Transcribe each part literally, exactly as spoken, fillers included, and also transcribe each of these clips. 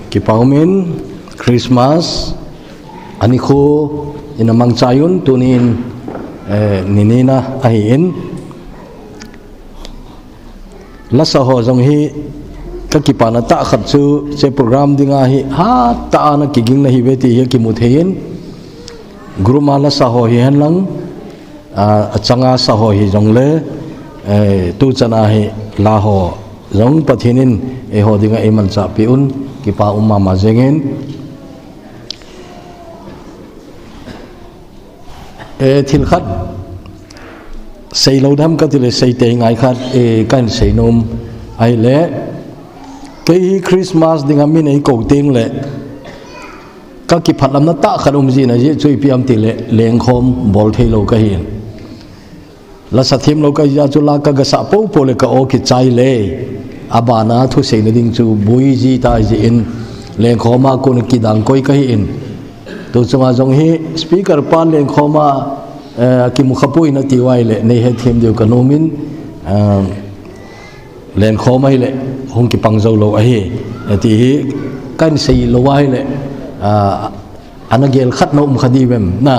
Kipah umin Christmas anikho ina mangchai un tunin, eh, ni nina ahin. Lasa ho jong hi kakipana tah khat chu hiche program dinga hi hatah a ana kiging nahiuve ti hi kimu thei in. Group a lasa ho hihen lang, a, achanga sa ho hijongle, eh, tuchan a hi la ho jong Pathen in eiho dinga eimanchah peh un kipa um mama jengin. Eh, thil khat seilou dem kati le seitei ngai khat, eh, kahin seinom ahile. Kei hi Christmas dinga min eikou teng le kakiphatlamna tah khat um jin ahi chu ipi ham ti le lengkhom bol theilou kahin. Lasa themlou kahi jeh chu la kagasah popo le ka aw kichai le. Abana thuseina ding chu boi ji tai jeh in lengkhom a kon kidang koi kahin. Tu chunga jong hi speaker pa lengkhom a, eh, kimu khapoi nati uva ahile nei hethem diu kanom in, eh, lengkhom ahile hung kipang jou lou ahi. Ti hi kahin seilou ahile, ah, ana gel khat na um kha diu vem na,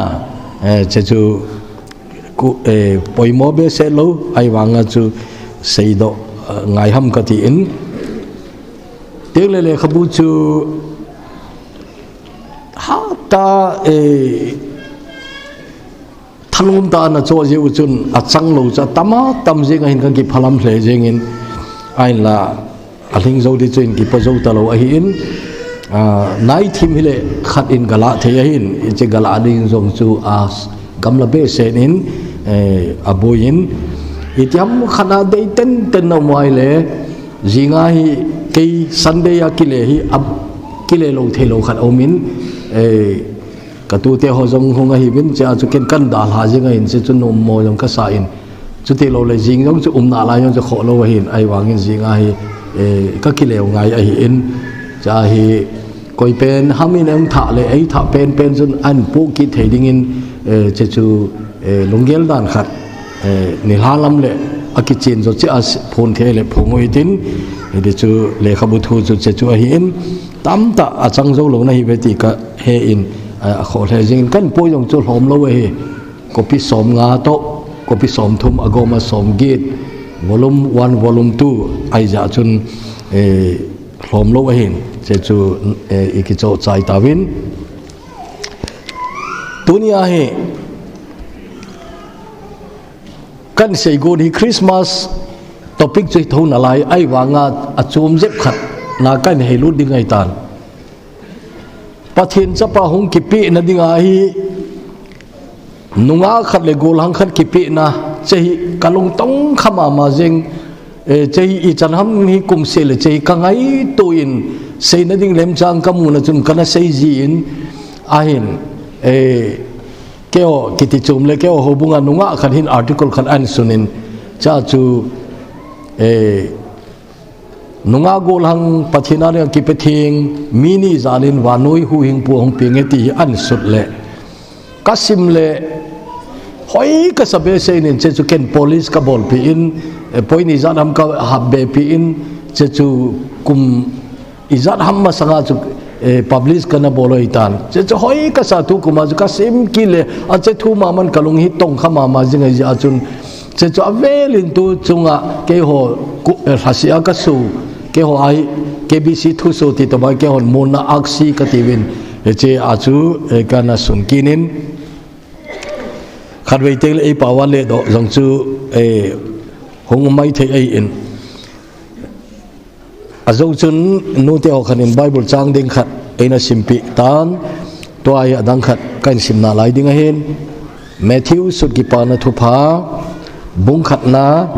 eh, hiche chu ku, eh, poimo behseh lou, ahivanga chu seidoh, eh, ngai ham kati in. Teng le lekhabu chu hatah, eh, thanom tah a ana choh jeh u chun achang lou chu atam atam jeng ahin kakiphalam lheh jengin ahinla alhing jou ding chu in kipa jou talou ahin, ah, nai thim hile khat in galah thei ahin, hiche galah ding jong chu agamla behseh in, eh, aboi in. Itiham khat a dei tenten na um uva ahile, jinga hi kei Sunday a kile hi, akile lou theilou khat aum in, eh, Katute ho jong hung ahiuvin, hichea chu ken kahin dalha jing ahin, hiche chu nommo jong kasa in. Chuti lou le jing jong chu umna lai jong chu khoh lou ahin, ahivangin jinga hi, eh, kakile u ngai ahin. Hichea hi koi pen ham in eithah le, eithah penpen chun ahin pohkit thei dingin, eh, hiche chu, eh, lunggel dan khat, eh, nilhah lam le akichen jo cheh a phon thei le phong u hitin, hiti chu lekhabu thu chu hiche chu ahin, tamtah achang jou lou nahiuve ti ka he in, a, akhoh lheh jingin kahin poi jong chu lhom lou ahi. Copy somnga toh, copy somthum, agoma somget, volume one, volume two, ahijeh chun, eh, lhom lou ahin, hiche chu, eh, ikichoh chai tauvin. Tunia hi, kahin seigot hi Christmas topic chu hithou nalai, ahivanga achom jep khat na kahin heilut ding ahitan. Pathen chapa hung kipehna dinga hi, nungah khat le gollhang khat kipehna, hiche hi kalungtong kha mama jeng, eh, hiche hi ichan ham hi kumseh le hiche hi kangaito in, seina ding lemchang kamuna chun kana sei jin, ahin, eh, keiho kiti chom le keiho houbunga nungah khat hin article khat ahin sunin, hichea chu, eh, nungah gollhang Pathen a dinga kipe theng, mi ni jalin vannoi huhhingpu ahung penge ti hi ahin sut le, kasim le, hoi kasa behseh in, hiche chu ken polish kabolpeh in, eh, point ijat ham kahapbepeh in, hiche chu kum ijat ham masanga chu, eh, publish kana bol u ahitan. Hiche chu hoi kasa, tukum a chu kasim kit le, hiche thu maman kalung hi tongkha mama jing ahijeh chun, hiche chu avelin tu chunga keiho ku, eh, lhaseh a kasu, keiho a hi K B C thuso ti tobang keihon monna aksi katiuvin, hichea chu, eh, kana sun kit in. Khatvei teng le eipao a ledoh jong chu, eh, hung um maithei ahin. Ajou chun nute ho khat in Bible chang ding khat eina simpeh tan, tua hi adang khat kahin sim nalai ding ahin. Matthew sut Kipana Thupha, bung khatna,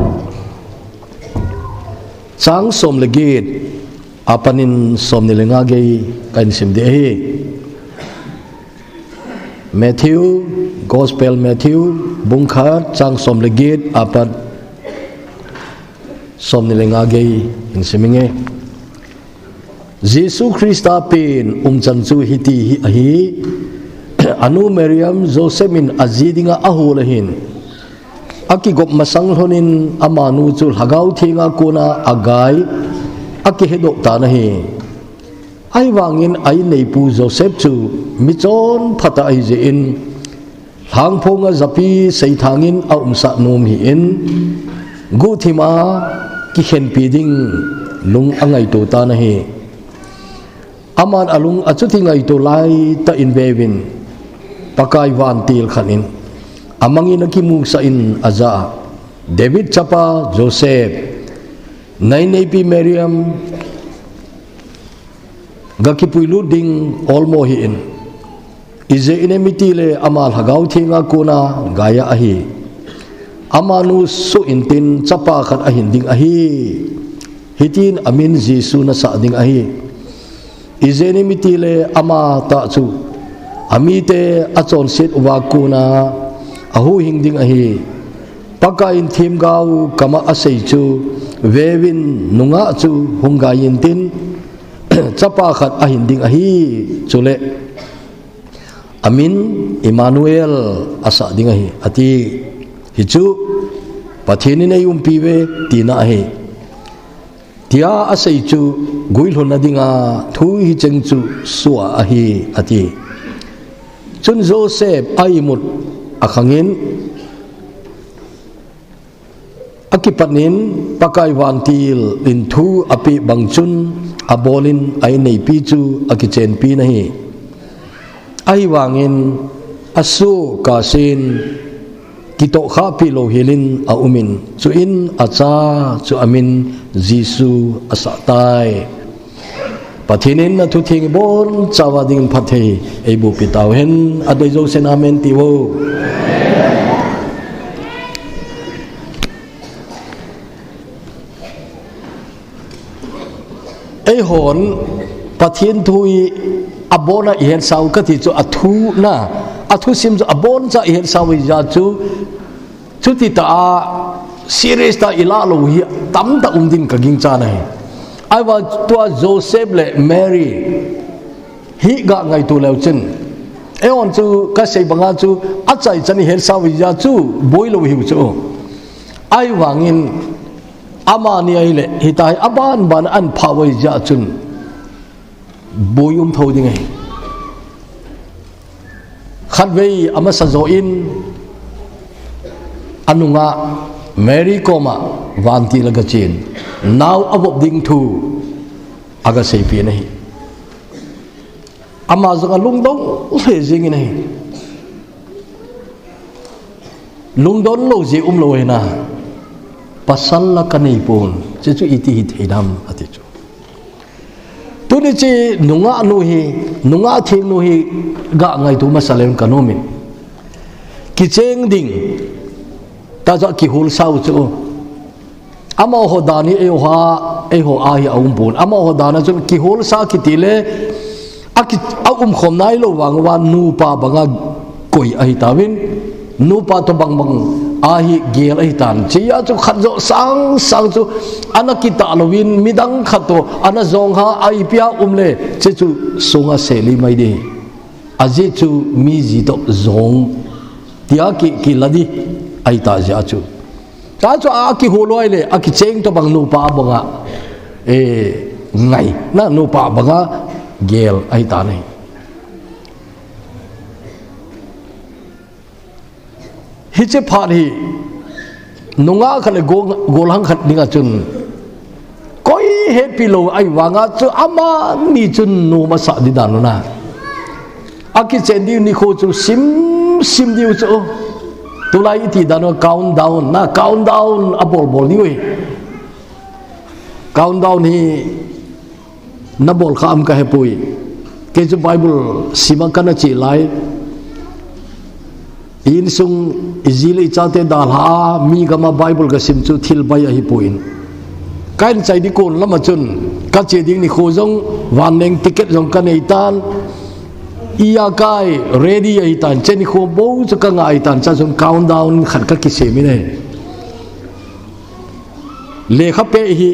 chang som le get, apanin somni le nga gei kahin sim ding ahi. Matthew, Gospel Matthew, bung khat, chang som le get, apat somni le nga gei hin sim inge. Jesu Christa pen umchan chu hiti hi ahi. Anu Mariam, Joseph in aji dinga ahol ahin, akigop masang lhonin amanu chu Lhagao Thenga kona agai, akihedoh tan ahi. Ahivangin a-inneipu Joseph chu michonpha tah ahijeh in, lhangphonga japi seithangin aumsah nom hi in, guhthima kikhenpi ding lung angaito tan ahi. Aman alung achuti ngaito laitah in veuvin, Pakai vantil khat in amangin akimusah in ajah a, David chapa Joseph, na-inneipi Mariam gakipuilut ding olmo hih in. Ijeh inem itile ama Lhagao Thenga kona gaia ahi. Amanu soh intin chapa khat ahin ding ahi. Hitin amin Jesu nasah ding ahi. Ijeh inem itile amatah chu amite achonset uva kona ahuhhing ding ahi. Pakaiyin themgao kama asei chu, veuvin, nungah chu hung gai intin, chapa khat ahin ding ahi. Chule amin Immanuel asah ding ahi, ati. Hichu Pathen in eiumpi uve tina ahi. Tia asei chu guilhunna dinga thu hicheng chu soh ahi, ati. Chun Joseph a-imut akhangin, akipatnin Pakai vantil in thu apeh bang chun abolin a-inneipi chu akichenpin ahi. Ahivangin asoh kahsen kitohkhahpi louhelin aumin, chuin acha chu amin Jesu asahtai. Pathen in athutheng ibonchauva dingin phatthei eibohpi tauhen, adei jousen amen tiuvo. Eihon Pathen thu hi abona ihetsau kati chu, athuna, athusim chu aboncha ihetsau ahijeh chu, chutitah a serious tah ilah lou hi tamtah um din kaginchat ahi. Ahivang tua Joseph le Mary hi gangaito leu chun, eihon chu kasei banga chu achaichan ihetsau ahijeh chu boilou hiu chu. Ahivangin amani ahile hitia hi abanban aphah u ahijeh chun boi um thou ding ahi. Khatvei amasa joh in anungah Mary koma vantil agachen, nao avop ding thu agaseipeh in ahi. Ama jong alungdong lheh jengin ahi. Lungdon lou jeh umlou ahina, pasal la kaneipon, chuchu iti hithei dem ati chu. Tuni chu nungah nu hi, nungah thengnu hi gangaito masa leu kanomin, kicheng ding tah a kiholsau chu. Amaho dan hi eiho a, eiho a hi aumpon. Amaho dan a chun kiholsa kitile aki, aumkhom nailou vang uva nupa banga koi ahitauvin, nupa toh bangbang a hi gel ahitan. Chea chu khat joh sangsang chu ana kitah louvin, midang khat toh ana jong ha, a ipia umle, chechu sunga seli mai ding. Ajeh chu mi ji toh jong tia ki, kila ding ahitah jeh chu. Tua chu akihol lou le, akicheng tobang nupa banga, eh, ngaina nupa banga gel ahitan ahi. Hiche phat hi nungah khat le gol, golhang khat dinga chun koi hetpi lou ahivanga chu amani chun nom asah ding dan u na. Akichen diu nikho chu simsim diu chu. Tulai iti dan u countdown na, countdown abol bol diu hi. Countdown hi nabol kha am kahepoi. Kei chu Bible sima kana che lai. Insung iji le ichate dalha a, mi gama Bible kasim chu thil bai ahipoi. Kahin chai ding kon lama chun, kache ding nikho jong, vanneng ticket jong kaneitan, ijakai ready ahitan, che nikho bou chu kangah ahitan, chua chun countdown khat kakisem in ahi. Lekha peh hi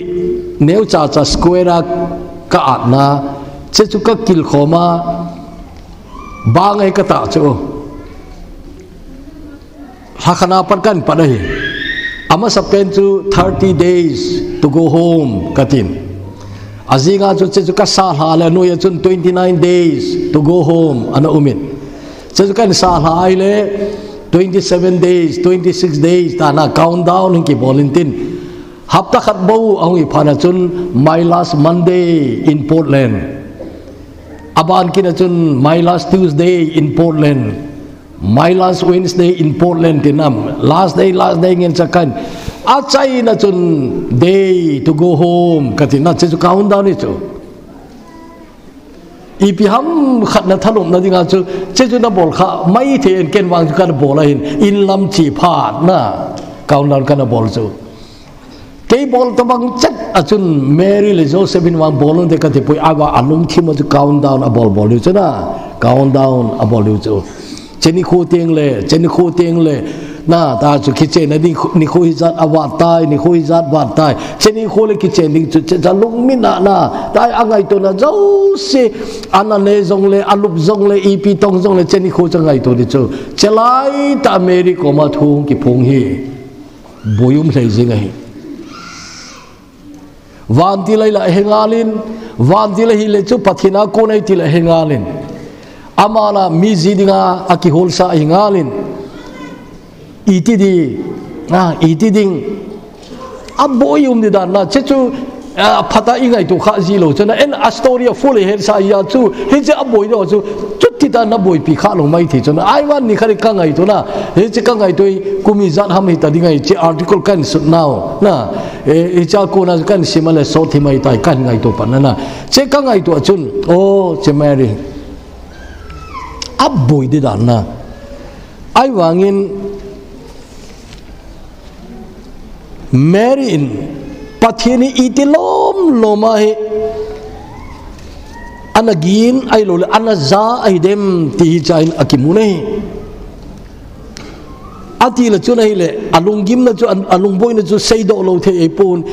neocha cha square a ka-atna, chechu kakilkhom a, bang ahi katah chu. Lhakhat a pat kahin pat ahi. Amasapen chu thirty days to go home katin. Ajing a chu, che chu kasa lha le, anoiya chun twenty nine days to go home ana umin. Che chu kahin sa lha ahile, twenty seven days, twenty six days, tana countdown hin kibol in tin. Hapta khat bou ahung hi phat na chun, my last Monday in Portland. Aban kit na chun, my last Tuesday in Portland. My last Wednesday in Portland tin am. Last day, last day ngen chakan. Achaina chun, day to go home. Katina che chu countdown hi chu. Ipi ham khat na thalom na dinga chu, che chu na bol kha, maithei in ken vang chu kana bol ahin, in lam chi phat na, countdown kana bol chu. Kei bol tabang chet a chun Mary le Joseph in vang bol un te kati poi, ava alungthim a chu countdown abol bol diu chu na, countdown abol diu chu. Che nikho teng le, che nikho teng le, na, ta chu kichen na ding khu, nikho hijat avat tai, nikho hijat vat tai. Che nikho le kichen ding chu, che cha lungmin na, na, tai angaito na jouse, ana ne jong le, alup jong le, ipi tong jong le, che nikho cha ngaito ding chu. Che lai ta Mary koma thu kiphong hi. Boi um lhei jing ahi. Vantil ahi la ahi ngalin, vantil ahi le chu Pathen a kon ahi ti le ahi ngalin. Ama la mi ji dinga akiholsa ahi ngalin. Iti di, a, iti ding. Aboi um di dan na, che chu, a, phat a i ngaito kha ji lou. Chuna, en a story a full i hetsa ya chu, hiche aboi lou chu, chuti ta na boipi kha lou mai thei chuna. Ai van ni kha ri ka ngaito na, hiche ka ngaito i, kum ijat ham hita ding ahi, che article kan sut nau. Na, e, hiche a kona kan sim a le sot hi mai tai kan ngaito pan na na. Che ka ngaito a chun, o, che Mary. Aboi di dan na. Ai vangin, Mary in Pathen hi iti lom lom ahi, ana gin ahi lou le, ana ja ahi dem ti hi cha in akimu nei. Ati le chun ahi le, alunggim na chu, a, alungboi na chu seidoh lou thei ahi pon.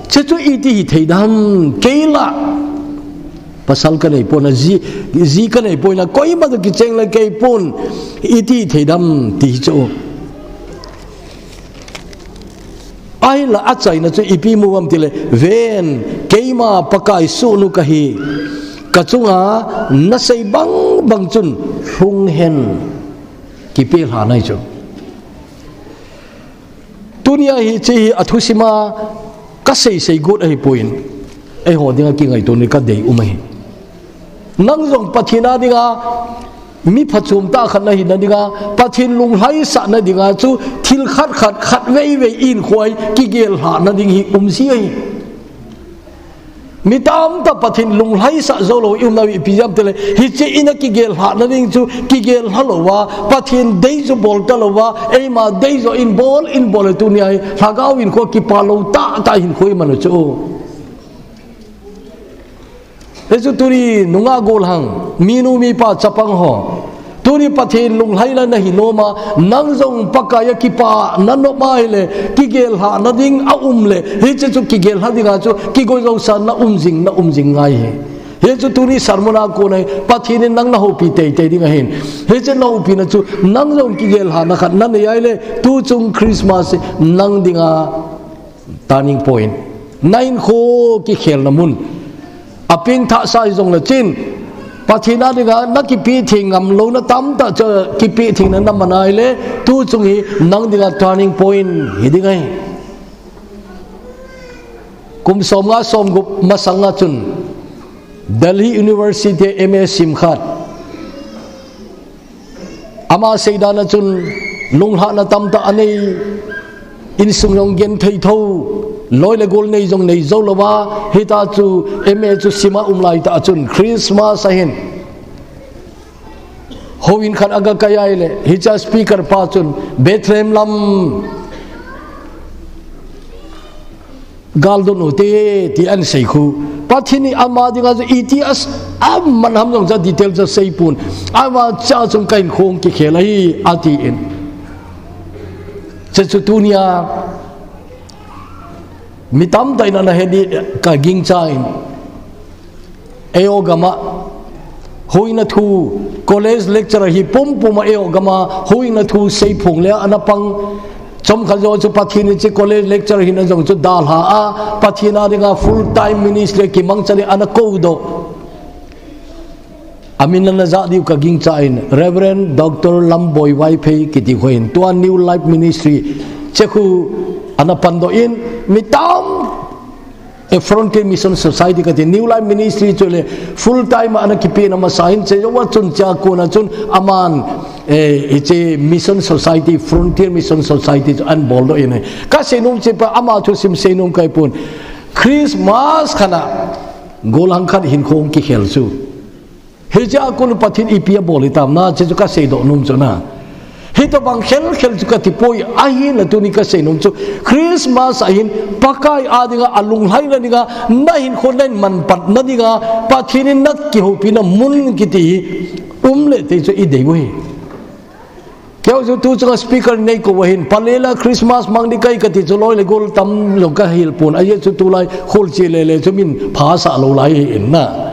Che chu iti hi thei dam, kei la. Pasal ka nei pon a, ji, ji ka nei pon a, koima toh kicheng le kei pon, iti thei dam ti hi chu. Ahi la achaina chu ipi mu vam ti le, ven, keima Pakai sohnu ka hi, ka chunga na sei bang bang chun lhung hen, kipe lha nai chu. Tunia hiche hi a thusim a ka sei sei got ahi poi. Eiho dinga kingaito ni ka dei um ahi. Nang jong Pathen a dinga mi phachom tah khat na hina dinga, Pathen lunglhaisah na dinga chu thil khat khat, khat vei vei in khoi kigel lha na ding hi um ji ahi. Mi tamtah Pathen lunglhaisah jou lou i um nau hi ipi jeh ham ti le, hiche in a kigel lha na ding chu, kigel lha lou va, Pathen dei chu bol ta lou va, eima dei jo in bol, in bol le tunia hi, lhagao in kho kipa lou tah tah hin kho i man u chu. Hichu tuni nungah gollhang, minu mipa chapang ho. Tuni Pathen lunglhaina na hi nom a, nang jong Pakai a kipa na nop a ahile, kigel lha na ding a um le, hiche chu kigel lha dinga chu, kigo jousa na um jing, na um jing ngai hi. Hichu tuni sermon a kon ahi, Pathen in nang na houpi tei tei ding ahin. Hiche na houpi na chu, nang jong kigel lha na khat na nei ahile, tu chung Christmas nang dinga turning point. Na hinkho kikhelna mun. A pengthah sa hi jong le chin. Pathen a dinga na kipe thei ngam lou na tamtah chu kipe thei na na man ahile tu chung hi nang dinga turning point hi ding ahi. Kum som nga som gup masang a chun Delhi University M A sim khat. Ama seidan a chun lunglhahna tamtah anei, insung jong genthei tho, loi le gol nei jong nei jou lou va, hita chu M A chu sim a um lai tah a chun Christmas ahin. Houin khat aga kai ahile, hiche a speaker pa chun Bethlehem lam gal don u te, ti ahin sei khu. Pathen in ama dinga chu iti a s-, aman ham jong chu detail chu sei pon. Ama cha chung ka hinkho kikhel ahi, ati in. Hiche chu tunia mi tamtah in ana he di ka gingcha in. Eiho gam a, houin a thu, college lecturer hi pumpum a eiho gam a, houin a thu seiphong le ana pang, Chomkhat jou chu Pathen in hiche college lecture hina jong chu dalha a, Pathen a dinga full time ministry kimangcha in ana kou doh. Amin ana jah diu kagingchan, Reverend Doctor Lamboi Vaiphei kiti kho in, tua New Life Ministry hiche khu ana pandoh in, mi tam, eh, Frontier Mission Society kati, New Life Ministry chu le full time ana kipe na masa in, hiche jou a chun hichea kona chun aman, eh, hiche Mission Society, Frontier Mission Society chu ana boldoh in. Kasei nom chu pa ama thusim sei nom kahi pon. Christmas khat a gollhang khat hinkho kikhel chu. Hichea kon Pathen in ipi abol hitam na, hiche chu kasei doh nom chu na. Hitobang khel khel chu kati poi, ahinla tuni kasei nom chu, Christmas a hin Pakai a dinga, alunglhaina dinga, nahinkho nahin manpatna dinga, Pathen in nakihoupi na mun kiti hi, um le tei chu idei u hi. Keiho chu tu chunga speaker nei kou ahin, Palle la Christmas mang ding kahi kati chu loi le gol tam jong kahil pon, ajeh chu tulai kholchil le le chu min phasah lou lai hi in na.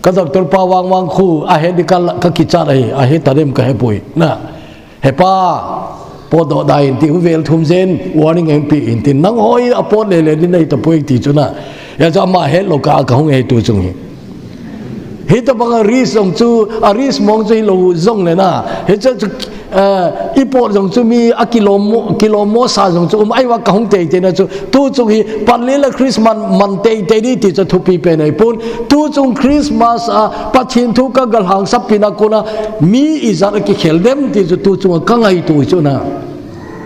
Ka doctor pa vang vang khu ahet ding ka la-, kakichat ahi, ahet ta dem kahe poi na. He pa, potdoh da in ti, hu vel thum jen, warning ahin pe in tin, nangho hi apot le le ding nahi tapoi ti chu na. Hijeh chun ama het lou kah a kahung e tu chung hi. Hitobang a risk jong chu, a risk mong chu hilou jong le na. Hiche chu, eh, ipot jong chu mi akilom, kilom mo sa jong chu um, ahivang kahung teitei na chu. Tu chung hi Palle la Christmas man teitei ding ti chu thupi pen ahi pon. Tu chung Christmas a Pathen thu kagalhang sap pi na kona mi ijat a kikhel dem ti chu tu chunga kangaito chu na.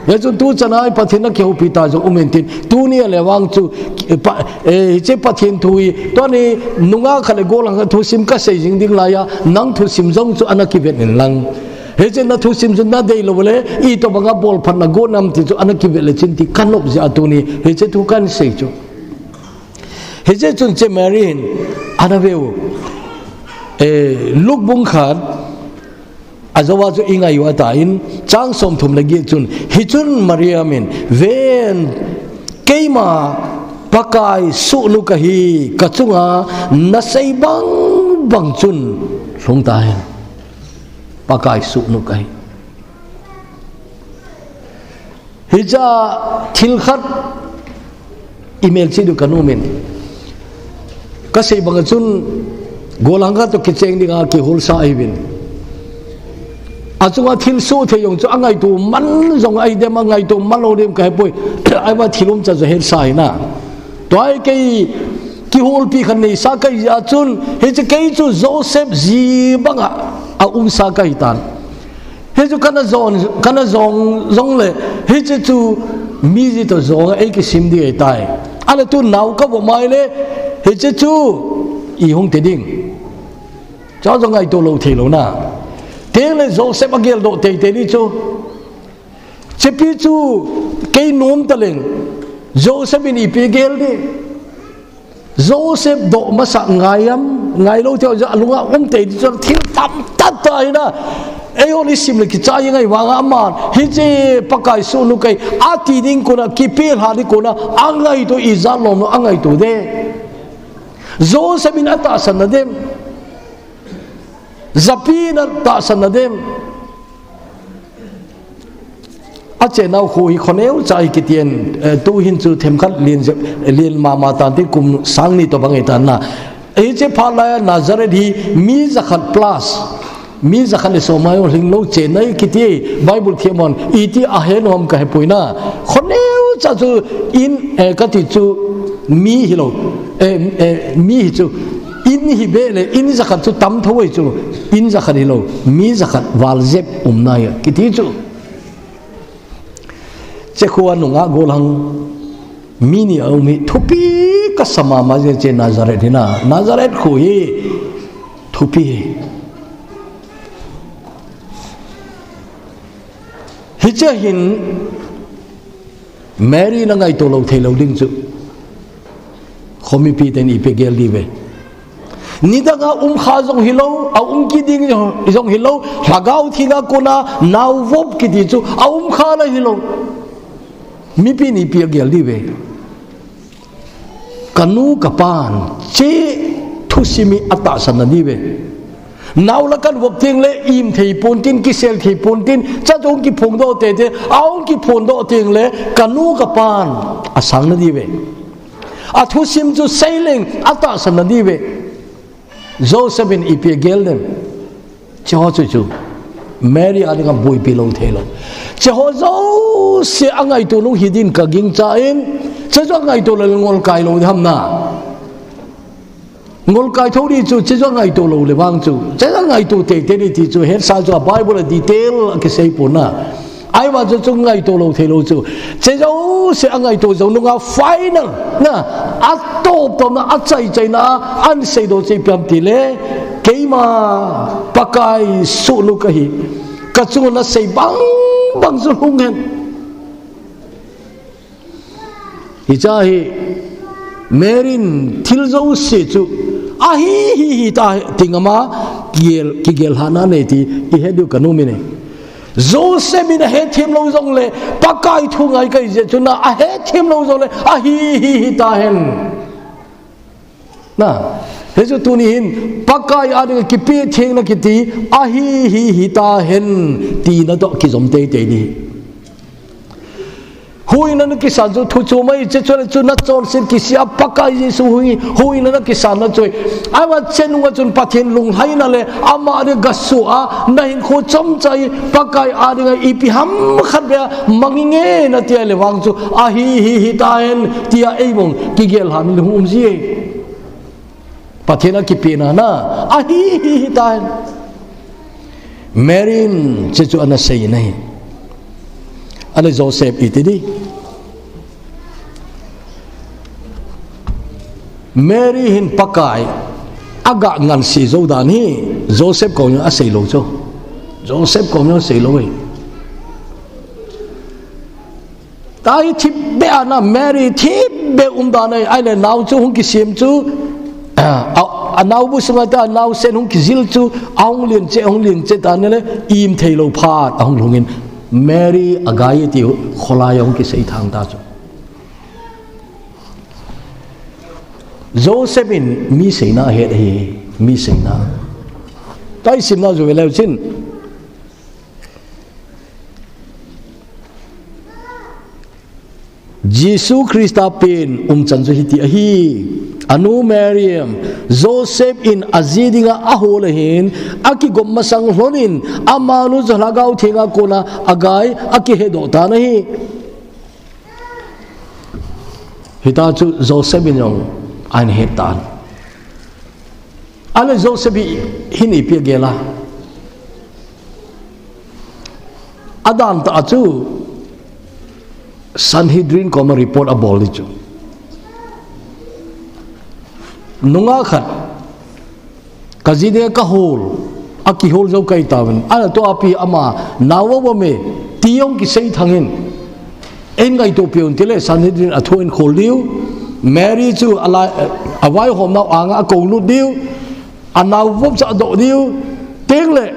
Hijeh chun tu chan a Pathen in akihoupi ta jong um in tin. Tuni a le vang chu, eh, pa, eh, hiche Pathen thu hi, tuni nungah khat le gollhang khat thusim kasei jing ding lai a, nang thusim jong chu ana kivet in lang. Hiche na thusim chu nadei lou le, itobang a bolphat nago nam ti chu ana kivet le chin ti kanop jeh a tuni, hiche thu kahin sei chu. Hijeh chun hiche Mary hin, ana veu, eh, Luke bung khat, ajou a chu ingai u ahitan, chang somthum le get chun, hichun Mariam in, ven, keima Pakai sohnu kahi, kachunga nasei bang bang chun lhung tahen. Pakai sohnu kahi. Hichea thil khat imelchih diu kanom in. Kasei banga chun, gollhang khat toh kicheng dinga kiholsa ahiuvin. Achunga thilsoh thei jong chu angaito man jong ahi dem, angaito man lou dem kahe poi. Ahivang thil umcha chu hesa ahi na. Tua hi kei kiholpi khat neisa kahi jeh a chun, hiche kei chu Joseph ji banga aumsa kahitan. Hichu kana jong, kana jong, jong le, hiche chu mi ji toh jong a eikisim ding ahitai. Ahile tu nao kavo mai le, hiche chu i hung ti ding. Chua jong ngaito lou thei lou na. Tengle Joseph ageldoh teitei ding chu. Hichepi chu kei nom taleng. Joseph in ipi gel ding. Joseph doh masa ngai am, ngai lou thei, alunga um tei ding chu thil tamtah ahi na. Eihon isim le kichai ngai vanga aman, hiche Pakai sohnu kahi, ati ding kona, kipelha ding kona, angaito ijat lom lou, angaito de. Joseph in atahsan na dem. Japi in atahsan na dem. Achenau kho hi khoneu cha hi kitin, eh, tuhin chu themkhat lien jep, lien mama tan tin kum sang ni tobang ahitan na. Hiche phat laiya Nazareth hi mi jakhat plus, mi jakhat le som a jong lhinglou chennai kiti Bible themhon iti ahe nom kahepoi na. Khoneu cha chu in, eh, kati chu mi hilou, eh, eh, mi hi chu in hi be le in jakhat chu tam tho ahi chu, in jakhat hilou, mi jakhat val jep umna ahi kiti chu. Hiche khoa nungah gollhang mi ni aum hi thupi kasa mama jeng, hiche Nazareth hi na, Nazareth kho hi thupi hi. Hiche hin Mary in angaito lou thei lou ding chu. Khomipi ten ipi gel ding ve. Nidanga um kha jong hilou, aum kit ding jong hilou, lhagao thina kona naovop kiti chu aum kha la hilou. Mipi in ipi agel ding ve. Kanu kapan hiche thusim hi atahsan na ding ve. Nau la kan vop teng le im thei pon tin, kisel thei pon tin, cha chu hung kiphongdoh tete, a hung kiphongdoh teng le kanu kapan asang nadiuve. Athusim chu seileng atahsan nadiuve. Joseph in ipi agel dem? Cheho chu chu Mary a dinga boipi lou thei lou. Cheho jouse angaito nung hi din kagingchan, chechu angaito lou le ngolkai lou diham na. Ngolkai thou di chu, chechu angaito lou le vang chu. Chechu angaito teitei di ti chu, hetsa chu a Bible a detail a kisei pon na. Ahivang chu chu ngaito lou thei lou chu. Chejouse angaito jou nunga final na, atop topna, achaichaina, ahin seidoh chu ipi ham tile, keima Pakai sohnu kahi. Kachunga nasei bang bang chu lhung hen. Hiche hi Mary in thil jouse chu ahi hi hi ta ting ama kigel, kigel lhahna nei ti ihet diu kanom in ahi. Joseph in ahetthem lou jongle, Pakai thu ngai kahi jeh chun ahetthem lou jongle, ahi hi hi ta hen. Na, hichu tuni hin, Pakai a dinga kipehthengna kiti, ahi hi hi ta hen, tina toh kijom teitei ding. Huhhingna nakisan chu thu chom ahi, chechu le chu nachonset kisih a Pakai Jesu huhhing, huhhingna nakisan na chu ahi. Ahivang chenunga chun Pathen lunglhaina le ama a dinga gasuh a, nahinkho chomcha hi Pakai a dinga ipi ham khat beh a mang inge nati le vang chu, ahi hi hi ta hen, tia eibang kigel lhahna hung um ji e. Pathen a kipehna na, ahi hi hi ta hen. Mary in chechu ana sei in ahi. Ale Joseph iti di. Mary hin Pakai aga ngansei jou dan hi Joseph koma asei lou chu. Joseph koma asei lou e. Tahi thipbeh a na Mary thipbeh umdan ahi, ahile nao chu hung kisem chu, a, a, anaobu sunga ta naosen hung kijil chu, ahung len cheh, ahung len cheh ta nile, im thei lou phat, ahung lhung in, Mary agai ti kholai ahung kisei thang ta chu. Joseph in mi seina ahet ahi, mi seina. Tahi simna jou ve leu chin. Jesu Christa pen umchan chu hiti ahi. Anu Mary, Joseph in aji dinga ahol ahin, akigop masang lhon in, amanu chu Lhagao Thenga kona agai, akihedoh tan ahi. Hita chu Joseph in jong ahin het tan. Ale Joseph hi, hin ipi agel a. Adan tah a chu Sanhedrin koma report abol di chu. Nungah khat, kaji dinga kahol, akihol jou kahi tauvin. Ana toh api ama, nao aum e, ti jong kisei thang in. Ei ngaito peh un tile, Sanhedrin a thu ahin khol diu. Mary chu ala, avaihom nau anga akoulut diu. Anao vop chu adoh diu. Tengle.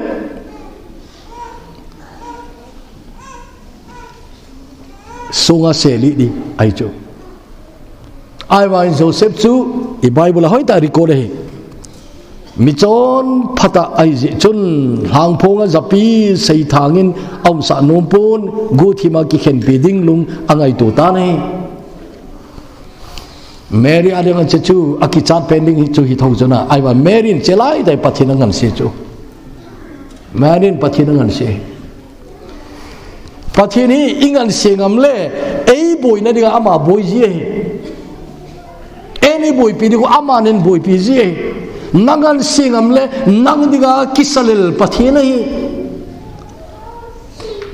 Sunga selih di, ahi chu. Ahivangin Joseph chu, i Bible a hoitah a record ahi. Michonpha tah ahi jeh chun, lhangphonga japi seithangin aumsah nom pon, guhthima kikhenpi ding lung angaito tan ahi. Mary a dinga hiche chu, akichat pen ding chu hithou chun a, ahivangin Mary in chelai tah in Pathen angansei chu. Mary in Pathen angansei. Pathen hi ingansei ngam le, eiboina dinga ama boi ji ahi. Eini boipi ding u aman eiboipi ji ahi. Nangansei ngam le, nang dinga kisalel Pathen ahi.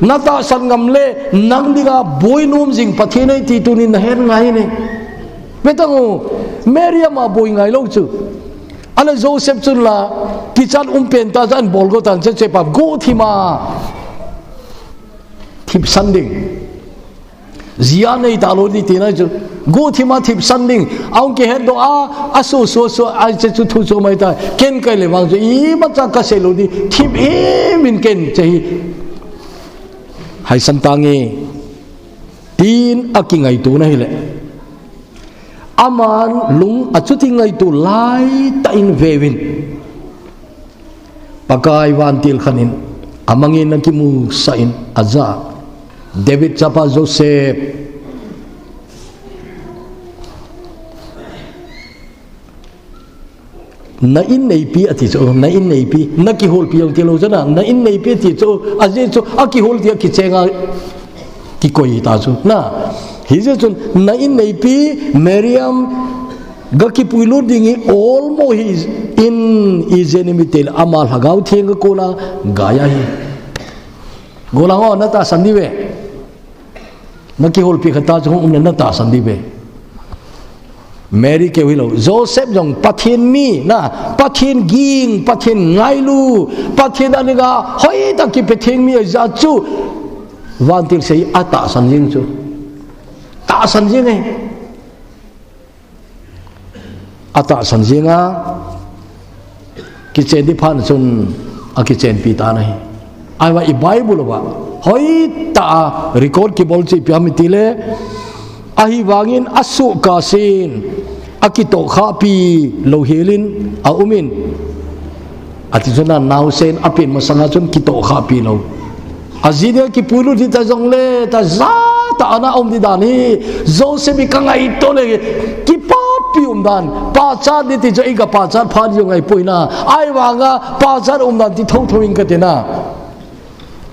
Natahsan ngam le, nang dinga boi nom jing Pathen ahi ti tunin nahet ngai ahi. Vetan u, Mary ama boi ngailou chu. Ahile Joseph chun la, kichat um pen tah chu ahin bol go tan, hiche pa guhthima thipsan ding. Ji anei talou di tina chu. Guhthima thipsan ding. Ahung kihetdoh a, aso so so, hiche chu thu chom ahitai. Ken kahi le vang chu, imacha kasei lou di. Thip imin ken hiche hi. Haisan tange. Tin akingaito na ahile. Aman lung achuti ngaito laitah in veuvin. Pakai vantil khat in amangin akimusah in aja. David chapa Joseph, na inneipi ati chu, na inneipi, na kiholpi jong tilou chu na, na inneipi ati chu, ajeh chu akihol ti akichenga kikoi ta chu na. Hijeh chun na inneipi Miriam ga kipuilut ding hi olmo hi in ijeh inem itile ama Lhagao Theng a kona gai ahi. Golang o, na tahsan diu ve. Na kiholpi khat ta chu hung umle na tahsan diu ve. Mary keu hilou, Joseph jong Pathen mi na, Pathen ging, Pathen ngailu, Pathen a dinga hoitah kipe theng mi ahi jeh chu vantil sei atahsan jeng chu. Tahsan jeng e. Atahsan jeng a, kichen ding phat chun akichenpi tan ahi. Ahivang i Bible uva hoitah a record kibol chu ipi ham itile, ahivangin asuhkah sen akitohkhahpi louhel in aumin, ati chun a, naosen apen masanga chun kitohkhahpi lou. Aji dinga kipuilut hita jongle, tajatah a ana um ding dan hi, Joseph in ka ngaito le, kipapi um dan, pachat ding ti chu i ga pachat phat ding ngaipoi na, ahivanga pachat um dan ti thotho in kati na.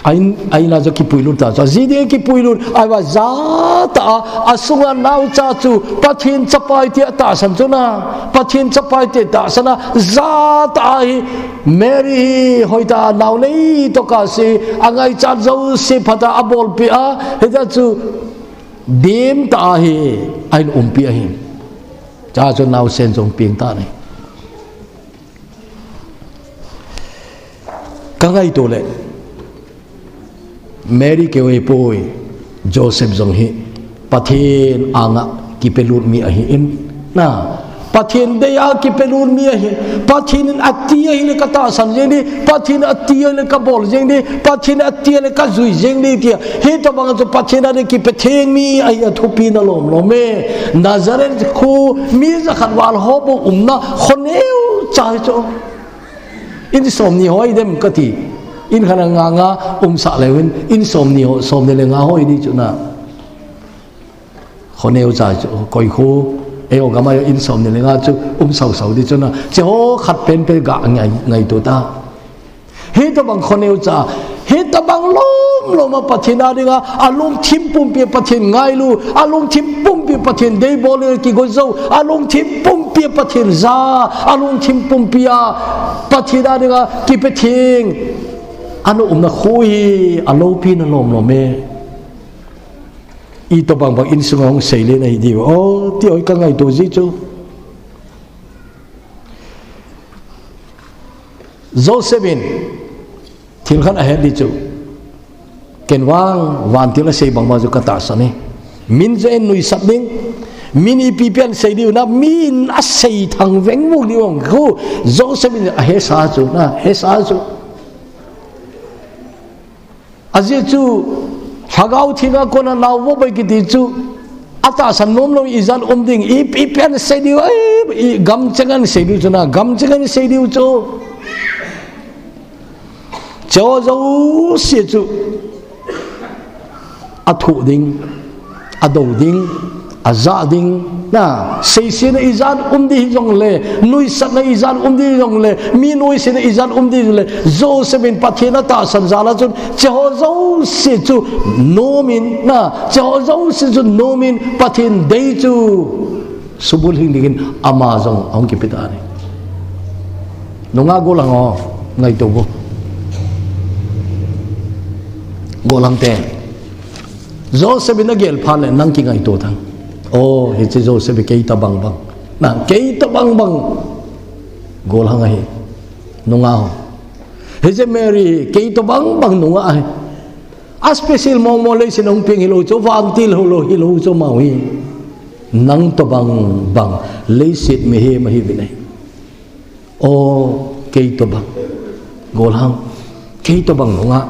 Ain, ain a chu kipuilut ta chu, aji dinga kipuilut, ahivang jatah a, asunga naocha chu Pathen chapa ahi ti atahsan chu na, Pathen chapa ahi ti tahsan a, jatah a hi, Mary hi hoitah a nao nei tokah se, angaichat jouse phat a abolpeh a, hijeh chu demtah a hi ahin umpi ahi. Chua chu naosen jong peng tan ahi. Ka ngaito le, Mary keu ahipoi, Joseph jong hi Pathen anga kipelut mi ahin, na, Pathen dei a kipelut mi ahi. Pathen in ati ahile ka tahsan jeng ding, Pathen ati ahile ka bol jeng ding, Pathen ati ahile ka jui jeng ding tia. Hitobang chu Pathen a ding kipe theng mi ahi a thupi na lomlom e. Nazareth kho mi jakhat val ho bou umna kho neocha hi chu. In somni hoi dem kati. In khat a nga nga umsah leuvin, in somni ho, somni le nga hoi ding chu na. Kho neocha chu, koi kho, eiho gam a in somni le nga chu um sausau ding chu na. Hiche ho khat penpen ga ngai, ngaito ta. Hitobang kho neocha, hitobang lomlom a Pathen a dinga, alungthim pumpi a Pathen ngailu, alungthim pumpi a Pathen deibol a kigo jou, alungthim pumpi a Pathen ja, alungthim pumpi a Pathen a dinga kipe theng ana umna kho hi alopi na lomlom e. Itobang bang insunga hung seile nahi diu. O, ti hoi ka ngaito ji chu. Joseph in thil khat ahet ding chu, ken vang vantil asei bang bang chu ka tahsan e. Min chu einuisat ding, min ipi pen sei diu na, min asei thang veng vung diu ang khu, Joseph in ahesa chu na, hesa chu. Ajeh chu, Lhagao Theng a kona nao vo boi kiti chu, atahsan nom lou ijat um ding, i, ipi pen sei diu, i, i gam cheng a sei diu chu na, gam cheng a sei diu chu. Hiche jouse chu, athoh ding, adou ding, ajah ding, na, seisena ijat um ding hijongle, nuisatna ijat um ding hijongle, mi nuisatna ijat um ding hijongle, Joseph in Pathen atahsan jal a chun, hiche jouse chu nom in, na, hiche jouse chu nom in, Pathen dei chu subul hing dingin ama jong ahung kipe tan ahi. Nungah gollhang o, ngaito vo. Gollhang te. Joseph in agel phat le nang kingaito tan. O, hiche Joseph hi kei tobang bang. Na, kei tobang bang. Gollhang ahi. Nungah ho. Hiche Mary hi kei tobang bang nungah ahi. A special mong mong leiset a hung peng hilou chu, vantil hilou, hilou chu ama hi. Nang tobang bang leiset mihem ahi uvin ahi. O, kei tobang. Gollhang. Kei tobang nungah.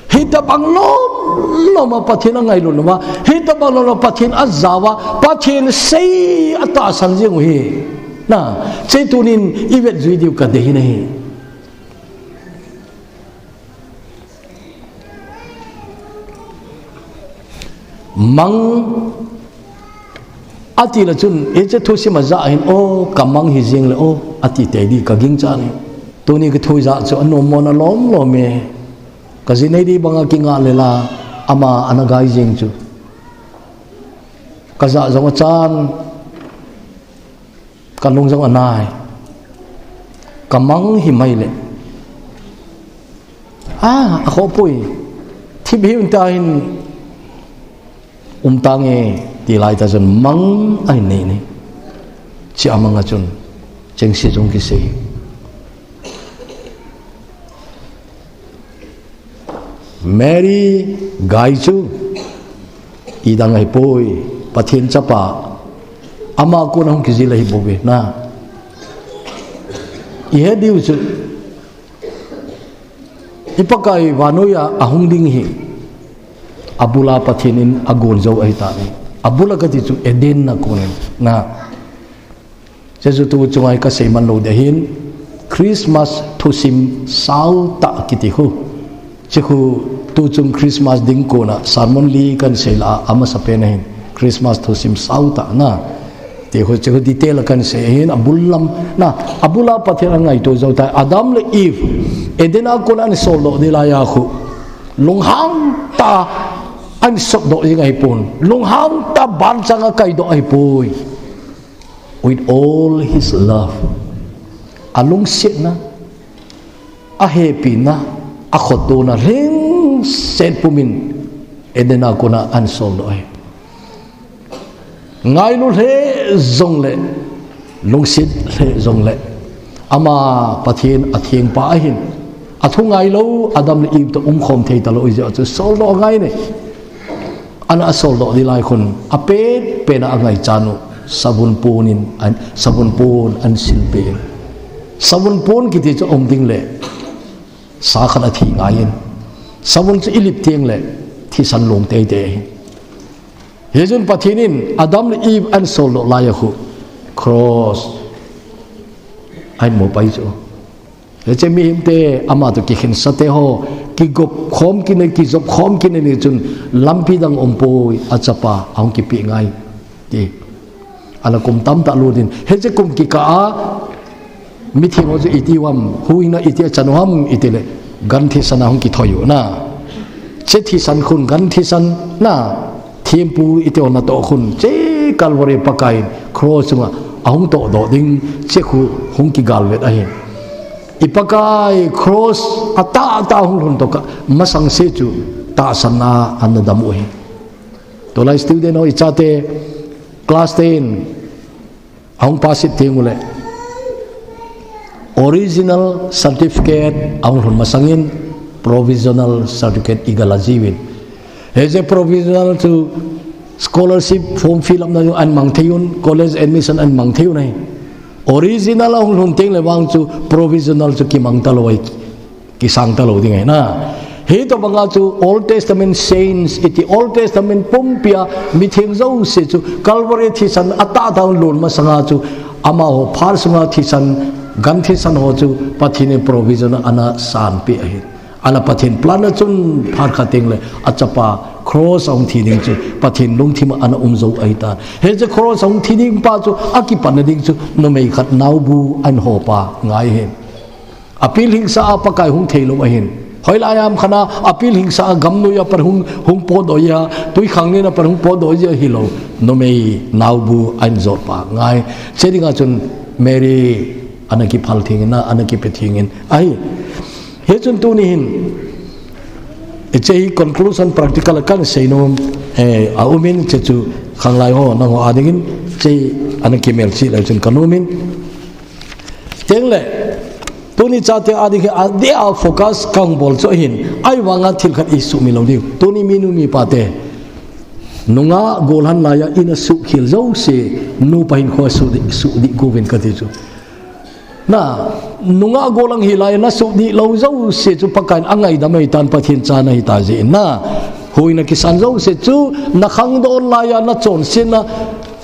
Hitobang lom lom a Pathen angailut lom a, hitobang lom lom a Pathen ajao a, Pathen sei atahsan jing u hi. Na, hiche tunin ivet jui diu kadei ahi. Mang ati le chun, hiche thusim a ja hin, o, ka mang hi jing le, o, ati tei di ka ging cha ni. Tuni ka thu ja chu anom mona lom lom e. Ka ji nei di banga kinga le la, ama ana gai jing chu. Ka ja jong a chan, ka lung jong a nai. Ka mang hi mai le. A, a kho pui. Thip hi un ta hin um ta nge ti lai ta chun mang a hin nei ni. Chi a mang a chun cheng si jong ki sei. Mary gai chu i dang ahi poi, Pathen chapa, ama kona hung kijil ahi bouve na. I he diu chu, i Pakai vannoi a ahung ding hi, abula Pathen in agon jou ahi ta ni. Abula kati chu Eden a kon in na. Jesu tu chunga hi ka sei man lou ding ahin, Christmas thusim sau tah kiti khu. Chi khu tu chung Christmas ding kona sermon li kan sei la a, amasa pen ahin. Christmas thusim sau tah na. Ti khu chi khu detail a kan sei ahin, abul lam na, abula Pathen a ngaito jou ta. Adam le Eve, Eden a kona an sol doh di lai a khu. Lunghang ta an sot doh jing ahi pon. Lunghang ta ban chang a kai doh ahi poi. With all his love. A lungsetna, a hepina, a khotona lhingset pumin Eden a kona an sol doh ahi. Ngailu lheh jong le, lungset lheh jong le, ama Pathen a thengpa ahin, a thu ngailou Adam le Eve to um khom thei talou i jeh a chu sol doh angai ne. Ana a sol doh di lai khun, a pet pen a angai chan u, savun pon in, an, savun pon an sil pe. Savun pon kiti chu um ding le, sa khat a thi ngai in. Savun chu i lip teng le, thisan long tei tei ahin. Hichun Pathen in Adam le Eve an sol doh lai a khu, cross ahin mu pai chu. Hiche mihemte ama to kikhensa te ho, kigop khom kine, kijop khom kine ni chun lampi dang um poi, a chapa ahung kipe ngai. Ti. Ana kum tamtah lut in. Hiche kum kikah a, mitheng ho chu iti u ham, huhhingna iti a chan u ham, iti le, gan thisan a hung kithoi u na. Hiche thisan khun, gan thisan na. Thempu iti ho natoh khun, hiche Calvary Pakai in cross chunga ahung toh doh ding, hiche khu hung kigal vet ahi. I Pakai cross a tah tah hung lhun to kah, masang se chu tahsan a ana dam u ahi. Tulai student ho i chate class ten ahung pass it teng u le, original certificate ahung lhun masang in, provisional certificate i ga la jiu in. Hiche provisional chu scholarship form fill up na chu an mang thei un, college admission an mang thei un ahi. Original ahung lhun teng le vang chu provisional chu kimang talou ahi. Kisang talou ding ahi na. Hitobanga chu Old Testament saints iti Old Testament pumpi a mitheng jouse chu Calvary thisan a tah tah lhun masanga chu amaho phat sunga thisan, gan thisan ho chu Pathen in provision ana sanpeh ahi. Ana Pathen plan a chun phat khat teng le a chapa cross a hung thi ding chu Pathen lungthim a ana um jou ahi ta. Hiche cross a hung thi ding pa chu a kipanna ding chu numei khat naobu ahin hopa ngai ahi. A pilhingsa a Pakai hung thei lou ahin. Hoilai ham khat a, a pilhingsa a gamnoi a pat hung, hung potdoh a, twikhanglen a pat hung potdoh a hilou. Numei naobu ahin jotpa ngai. Hiche dinga chun Mary ana kiphal theng in, ana kipe theng in. Ahi. Hichun tuni hin. Hiche hi conclusion practical a kan seinom, eh, a um in hiche chu khanglai ho, nangho a dingin, hiche ana kimelchih lai chun ka nom in. Tengle, tuni chate a ding hi, a dia focus kahung bol chu ahin, ahivanga thil khat i sumil lou diu. Tuni minu mipa te, nungah gollhang laiya ina suhkhel jouse, nupa hinkho sudih, sudih uvin kati chu. Na, nungah gollhang hilaiya na sudih lou jouse chu Pakaiyin angaidam ahitan Pathen cha nahi ta jeh in na. Huhhingna kisan jouse chu, na khangdong laiya na chonsetna,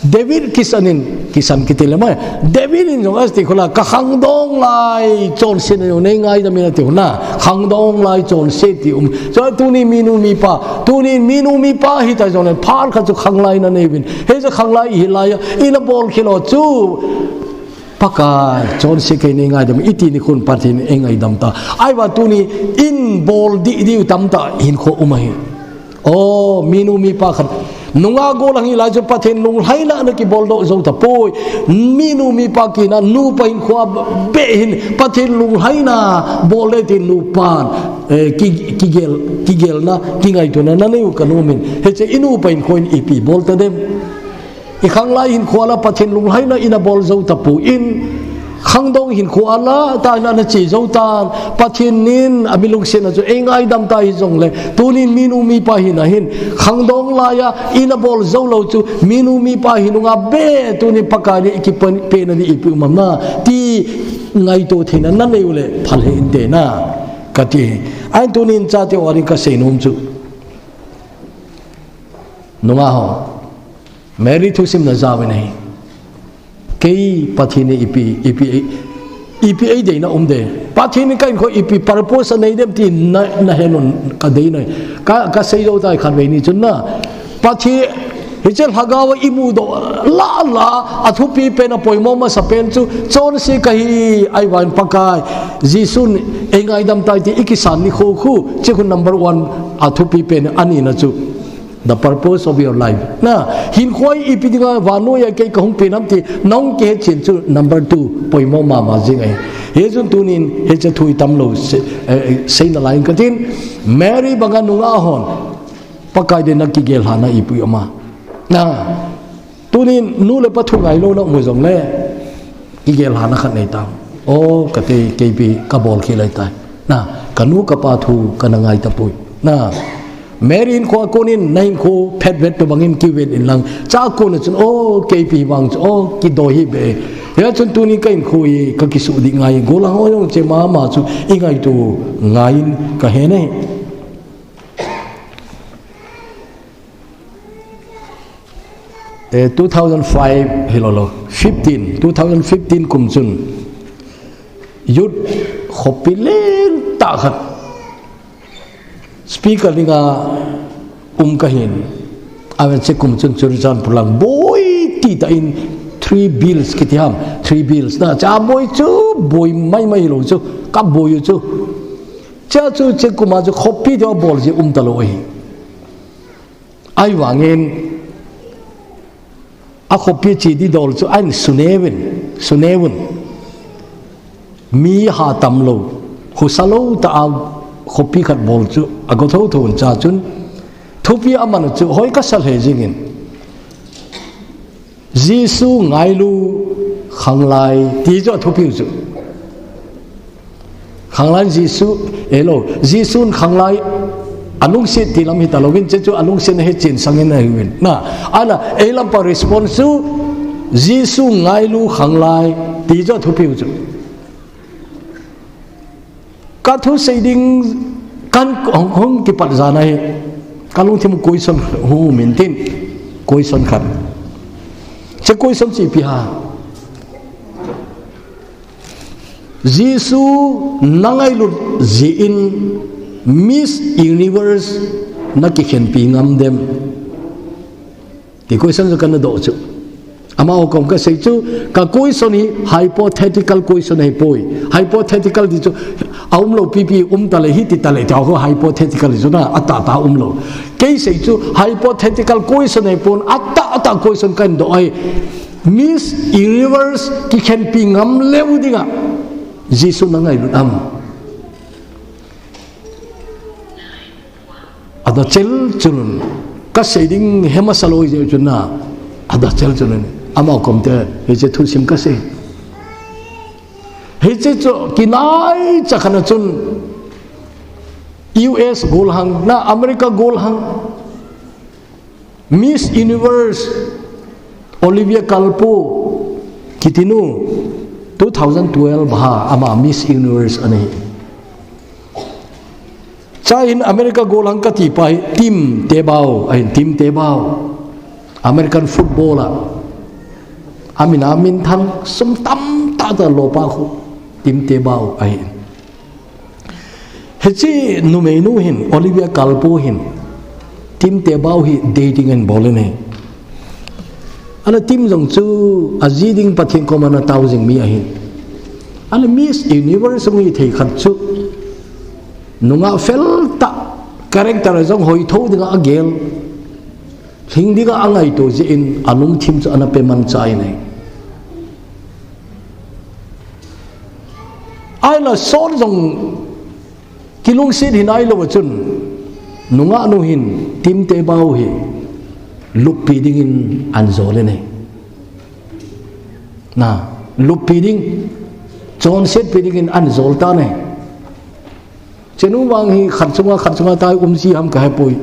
David kisan in, Kisan kiti le mai. David in jong ati khu la, ka khangdong lai chonse na jong nei ngaidam in ati khu na. Khangdong lai chonse ti um. Chua tuni minu mipa, tuni minu mipa hita jongle phat khat chu khanglai na nei uvin. Hiche khanglai hi lai a, ina bol khel u chu. Pakai, chonse kei nei ngaidam, iti ni khun Pathen in ei ngaidam ta. Ahivang tuni in bol dih dih u tamtah hinkho um ahi. O, minu mipa khat. Nungah gollhang hi lai chu Pathen lunglhaina a kibol doh jou tapoi. Minu mipa kina, nupa hinkho a beh hin Pathen lunglhaina bol le tin nupan, eh, ki, kigel, kigelna, kingaitona na nei u ka nom in. Hiche i nupa hinkho in ipi bol ta dem. I khanglai hinkho a la Pathen lunglhaina ina bol jou tapon, khangdong hinkho a la tah ina na che jou tan, Pathen in a mi lungsetna chu ei ngaidam ta hi jongle, tunin minu mipa hina hin, khangdong lai a ina bol jou lou chu, minu mipa hi nunga be tunin Pakai ni i kipen, pena ni ipi um am na, ti ngaito theina na nei u le phal hih inte na, ka ti. Ahin tunin chate u a ding ka sei nom chu. Nungah ho. Mary thusim na jao in ahi. Kei Pathen in ipi, ipi, ipi ei deina um de. Pathen in ka hinkho ipi purpose a nei dem ti na, na he nom ka deina. Ka, ka sei jou tai khat vei ni chun na. Pathen, hiche lhagao a i mudoh la la, a thupi pen a poimo masa pen chu, chonse ka hi ahivang Pakai. Jesun ei ngaidam tai ti i kisan ni khu khu, hiche khu number one a thupi pen a ni na chu. The purpose of your life. Na, hinkho hi ipi dinga vannoi a kei ka hung pen ham ti, nang kihet chen chu number two, poimo mama jing ahi. Hichun tunin, hiche thu i tam lou, se-, eh, eh, seina lai in ka tin, Mary banga nungah hon, Pakai dei na kigel lhahna ipi um am. Na, tunin nu le pa thu ngai lou na um jongle, kigel lhahna khat nei tam. O, ka te, kei ipi ka bol khel lai tai. Na, ka nu ka pa thu ka na ngai tapoi. Na, Mary in kho a kon in, na hinkho phet vet to bangin kiven in lang. Cha kon a chun, o, kei ipi vang chu, o, kidoi hi be. Hichun tunin ka hinkho hi, ka kisuh dih ngai. Gollhang ho jong che mama chu, i ngaito ngai in ka he nei. Eh, two thousand five hilou lou, fifteen, two thousand fifteen kum chun youth khopi lentah khat speaker dinga um ka hin. Ahin hiche kum chun Churachandpur lang boi titah in three bills kiti ham, three bills na cha boi chu boi mai mai lou chu ka boi u chu. Cha chu hiche kum a chu khopi dia bol ji um talou ahi. Ahivangin, a khopi che ding dol chu ahin sune uvin, sune uvin. Mi ha tam lou, husa lou tah a khopi khat bol chu, a go tho tho un cha chun, thupi a man u chu, hoi ka sa lheh jing in. Jesu ngailu khanglai, ti chu a thupi u chu. Khanglai Jesu, hello, Jesun khanglai, a lungset ti lam hita louvin, hiche chu a lungset na he chen sangin ahi uvin. Na, ahin, ei lam pa response chu, Jesu ngailu khanglai, ti chu a thupi u chu. Ka thusei ding, kan hung, hung kipat jan ahi, ka lungthim question hung um in tin, question khat. Hiche question chu ipi ham. Jesu na ngailut jeh in Miss Universe na kikhenpi ngam dem? Ti question chu kana doh chu. Amaho kom ka sei chu, ka question hi hypothetical question ahipoi. Hypothetical ti chu, a um lou pipi um ta le hiti ta le ti ho hypothetical chu na, a tah tah um lou. Kei sei chu hypothetical question ahipon, a tah a tah question kahin doh ahi. Miss Universe kikhenpi ngam leu dinga Jesu na ngailut am? A da chel chun, ka sei ding he masa lou jeh chun na, a da chel chun, amaho kom te, hiche thusim ka sei. Hiche chu kinaicha khat na chun, U S gollhang, na America gollhang, Miss Universe, Olivia Culpo, kiti nu, two thousand twelve ha, ama Miss Universe ana hi. Cha in America gollhang kati pa hi, Tim Tebow, ahin Tim Tebow. American footballer. Amin, amin thang sum tamtah tah lopa khu Tim Tebao ahi. Hiche numeinu hin, Olivia Kalpo hin, Tim Tebao hi dating ahin bol in ahi. Ahile Tim jong chu aji ding Pathen koma ana tao jing mi ahin. Ahile Miss Universe hung hithei khat chu nungah fel tah, character jong hoitho dinga agel, hing dinga angaito jeh in alungthim chu ana pe manchah in ahi. Ahile son jong kilungset hi nailou a chun, nungah nu hin Tim Tebao hi luppi dingin ahin jol in ahi. Na, luppi ding, chonsetpi dingin ahin jol tan ahi. Chenu vang hi khat chunga khat chunga tai um ji ham kahepoi.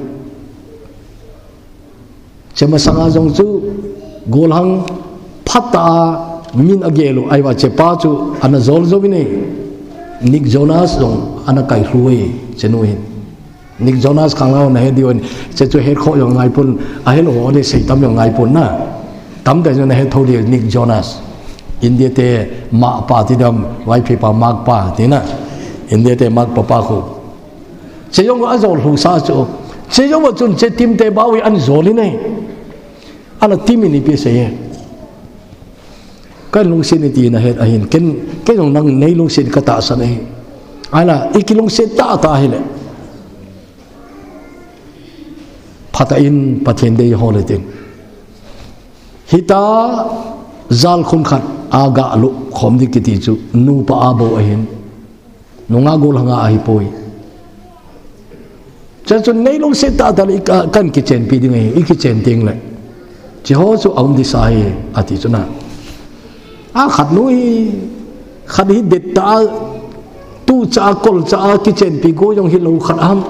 Chemasanga jong chu golhang phatah a min agel u, ahivang chepa chu ana jol jou in ahi. Nick Jonas jong ana kailhu e, chenu hin. Nick Jonas khanglai ho nahet diu ahin, che chu hetkhoh jong ngaipon, ahelou ho le seitam jong ngaipon na. Tamtah jong nahet thou diu Nick Jonas. India te Mah pa ti dam, Vaiphei pa Mah pa ti na. India te Mah pa pa khu. Che jong ajol lhusa chu. Che jong chun che Tim Tebao hi ahin jol in ahi. Ahile Tim in ipi asei e. Kalungset in ati nahet ahin. Ken, ken jong nang neilungset katahsan ahi. Ahile, ikilungset tahtah hile. Phatah in Pathen dei hol hitin. Hitia jalkhun khat a galut khom ding kiti chu nupa abou ahin. Nungah golhang a ahipoi. Chuchun neilungset tahtah le i ka, kahin kichenpi ding ahi, ikichen teng le. Cheho chu aum ding sa ahi, ati chu na. Akhat nu hi, khat hi dettah a, tucha a, kolcha a, kichenpi go jong hilou khat ham.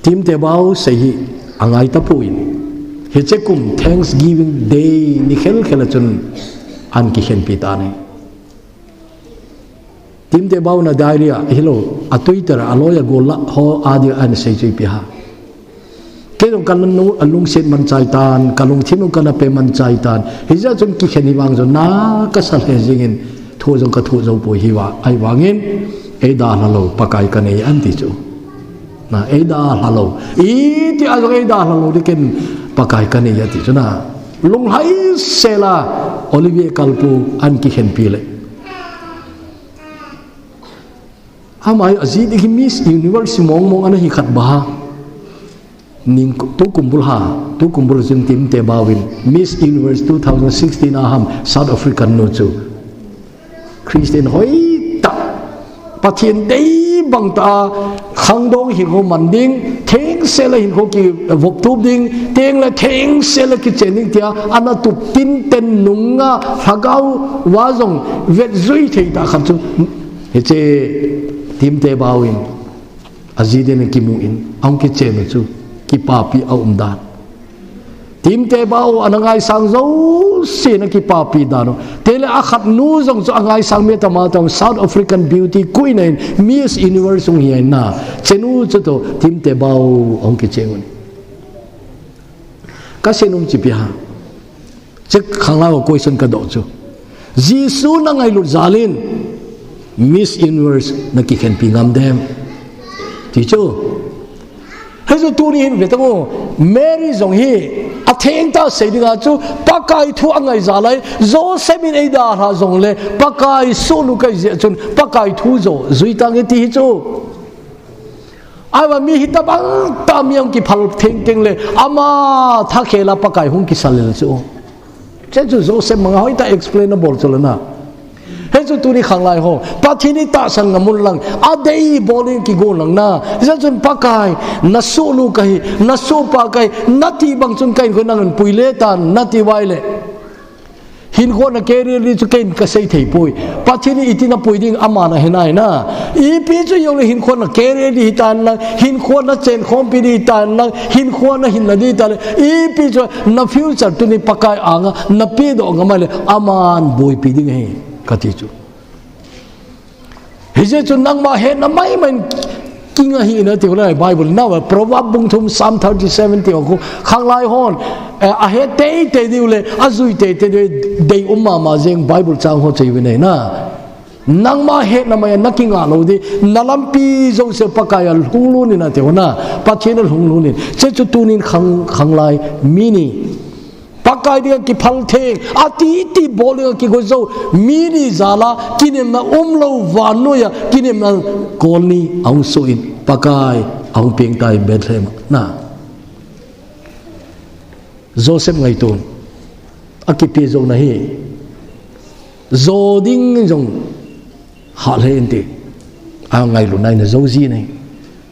Tim Tebao sei hi angai tapon. Hiche kum Thanksgiving Day ni khelkhel a chun ahin kikhenpi tan ahi. Tim Tebao in a diary a hilou, a Twitter a, a lawyer golla ho a dia ahin sei chu ipi ham. Kei jong kalung, alungset manchai tan, kalungthim jong kana pe manchai tan. Hijeh chun kikhen hi vang jong na kasa lheh jingin thu jong kathoh jou poi hi va, ahivangin eidalha lou Pakai kanei ahi ti chu. Na, eidalha lou. Iti a jong eidalha lou ding ken Pakai kanei ahi ti chu na. Lunglhai sela Olivia Kalpo ahin kikhenpi le. Ama hi aji ding hi Miss Universe mong mong ana hi khat ba ha. Ning tukum bul ha, tukum bul chun Tim Tebao in Miss Universe two thousand sixteen a ham South African nu chu. Christian hoitah. Pathen dei bang tah a, khangdong hinkho man ding, thengsel a hinkho kivop tup ding, teng le thengsel a kichen ding tia, ana tup tinten nunga, lhagao va jong vetjui thei tah khat chu, hiche Tim Tebao in, aji ding in kimu in, ahung kichen u chu, kipapi a um dan. Tim Tebao ana ngaisang jouse na kipapi dan u. Tele akhat nu jong chu angaisang mi tama tam South African beauty queen in Miss Universe hung hi ahi na. Chenu chu toh Tim Tebao hung kicheng u ahi. Kasei nom chu ipi ham. Che khanglai ho question kadoh chu. Jesu na ngailut jal in Miss Universe na kikhenpi ngam dem. Ti chu. Hichu tuni hin ve tang u, Mary jong hi atheng tah sei dinga chu Pakai thu angai jal ahi, Joseph in eidalha jongle Pakai sohnu kahi jeh chun Pakai thu joh jui tange ti hi chu. Ahivang mi hitobang tah mi ahung kiphal thengtheng le ama thakhel a Pakai hung kisalel chu. Che chu Joseph manga hoitah explain abol chu le na. Hichu tuni khanglai ho, Pathen itahsan ngam un lang, adei bol in kigon lang na. Hijeh chun Pakai, na sohnu kahi, na sohpa kahi, nati bang chun kahinkho nangin puile tan, nati uva ahile. Hinkho na career ding chu keiin kasei thei poi. Pathen in iti napui ding aman ahe nai na. Ipi chu hijongle hinkho na career ding hitan lang, hinkho na chenkhompi ding hitan lang, hinkho na hinna ding hitan lang, ipi chu na future tuni Pakai anga na pedoh ngam ahile aman boipi ding ahi, kati chu. Hijeh chun nangma hetna maimai in King ahi na tiu lai Bible na, Proverb bung thum, Psalm thirty-seven tiu khu, khanglai hon, eh, ahe teitei diu le, ajui teitei diu, dei um mama jeng Bible chang ho chei vinei na. Nangma hetna mai a na kinga lou di, na lampi jouse Pakai a lhung lhun in a tiu na, Pathen a lhung lhun in. Hiche chu tunin khang, khanglai mi ni. Pakai dinga kiphal theng, ati ti bol dinga kigo jou, mi ni jal a, kinemna umlou vannoi a, kinemna kol ni ahung soh in, Pakai ahung peng tai Bethlehem a. Na. Joseph ngaito un. Akipe jou na hi. Jo ding jong hah le inte. Angailut na in ajou ji nei.